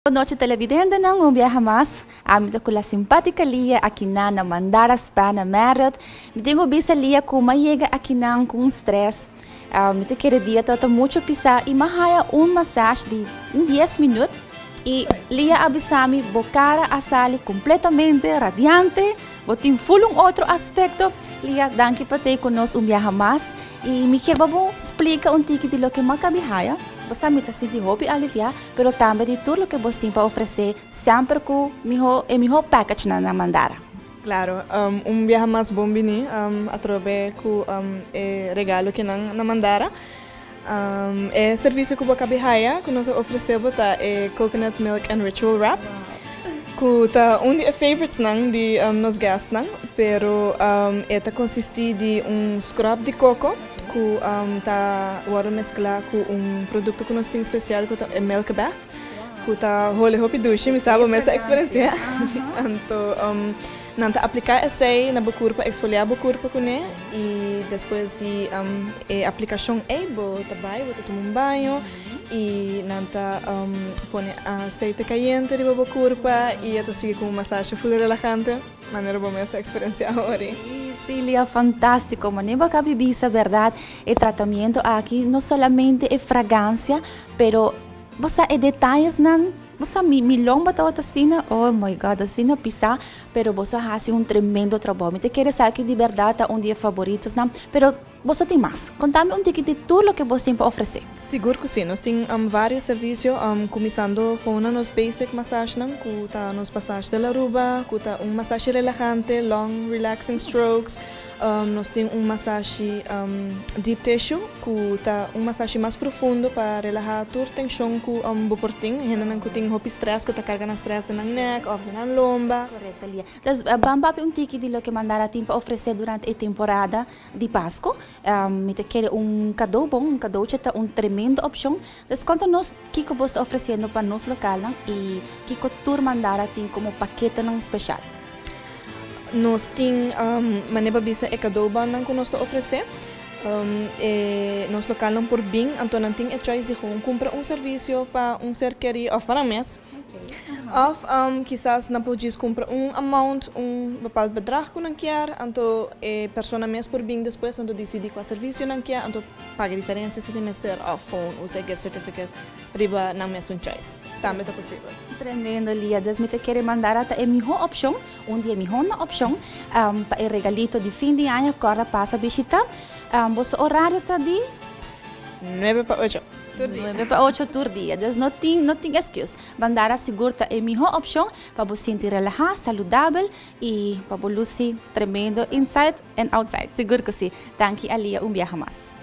Bon nochi, televidentenan, un biaha mas. Ami ta ku la simpátika Lia akinan na Mandara Spa na Marriott. Mi tin ku bisa Lia ku m'a yega akinan ku un stress. Mi ta kere dia tabata muchu pisá i m'a haya un massage di un 10 minüt i Lia a bisa mi: "Bo kara a sali kompletamente radiante, bo tin full un otro aspekto." Lia, danki pa t'ei ku nos un biaha mas. I mi kier pa bo splika un tiki di loke m'a kabi haya. Bo sa mi ta sinti hopi aliviá, pero tambe di tur loke bo tin pa ofresé semper ku mihó e mihó package na Mandara. Claro, un biaha mas bon bini atrobe ku e regalo ku nan na Mandara. E servisio ku bo kabi haya ku nos a ofresé bo ta e coconut milk and ritual wrap, ku ta un di e favorites nan di nos guest nan, pero e ta konsistí di un scrub di koko ku ta wòrdu mesklá ku un produkto ku nos tin spesial ku ta e milk bath, ku ta hole hopi dushi, mi sa bo mes a eksperensiá. Anto nan ta apliká esei na bo kurpa, eksfoliá bo kurpa kuné, i despues di e aplikashon ei bo ta bai, bo ta tuma un baño i nan ta pone aseite kayente riba bo kurpa i e ta sigui ku un masaje full relahante, manera bo mes a eksperensiá ori. Sí, Lia, fantástiko. Manera bo a kabi bisa, bèrdat, e tratamiento aki no solamente e fragansia, pero bo sa e detayesnan, bo sa mi lomba tabata asina, oh my God, asina pisá, pero bo sa hasi un tremendo trabou. Mi ta kere sa ki di bèrdat ta un di e favoritosnan, pero boso tin mas. Kontami un tiki di tur loke bo tin pa ofresé. Sigur ku sí, nos tin vários servisio, kuminsando ku nos basic massage nan, ku ta nos massage de la Aruba, ku ta un massage relahante, long relaxing strokes. Nos tin un massage deep tissue, ku ta un massage mas profundo pa relahá tur tenshon ku bo por tin. Hendenan ku tin hopi stress, ku ta karga nan stress den nan nek òf den nan lomba. Korekto, Lia. Dus ban papia un tiki di loke Mandara tin pa ofresé durante e temporada di Pasku. Mi ta kere un kadó bon, un kadochi ta un tremendo opshon. Dus konta nos kiko bo ta ofresiendo pa nos lokalnan i kiko tur Mandara tin komo paketenan spesial. Nos tin, manera pa bisa, e kadóbannan ku nos ta ofresé. E nos lokalnan por bin, anto nan tin e choice di gewoon kumpra un servisio pa un ser kerí òf pa nan mes. Òf kisas nan por djis kumpra un amount, un bepaald bedrag ku nan kier, anto e persona mes por bin despues anto disidí kua servisio nan kier, anto paga e diferensia si tin mester òf gewoon usa e gift certificate riba nan mes un choice. Tambe ta posibel. Tremendo, Lia. Dus mi ta kere Mandara ta e mihó opshon, un di e mihónan opshon pa e regalito di fin di aña. Kòrda pasa bishitá. Boso orario ta di? 7 pa 8 tur dia. 7 pa 8 tur dia. Dus no tin excuse. Mandara sigur ta e mihó opshon pa bo sinti relahá, saludabel i pa bo lusi tremendo inside and outside. Sigur ku sí. Danki, Alia, un biaha mas.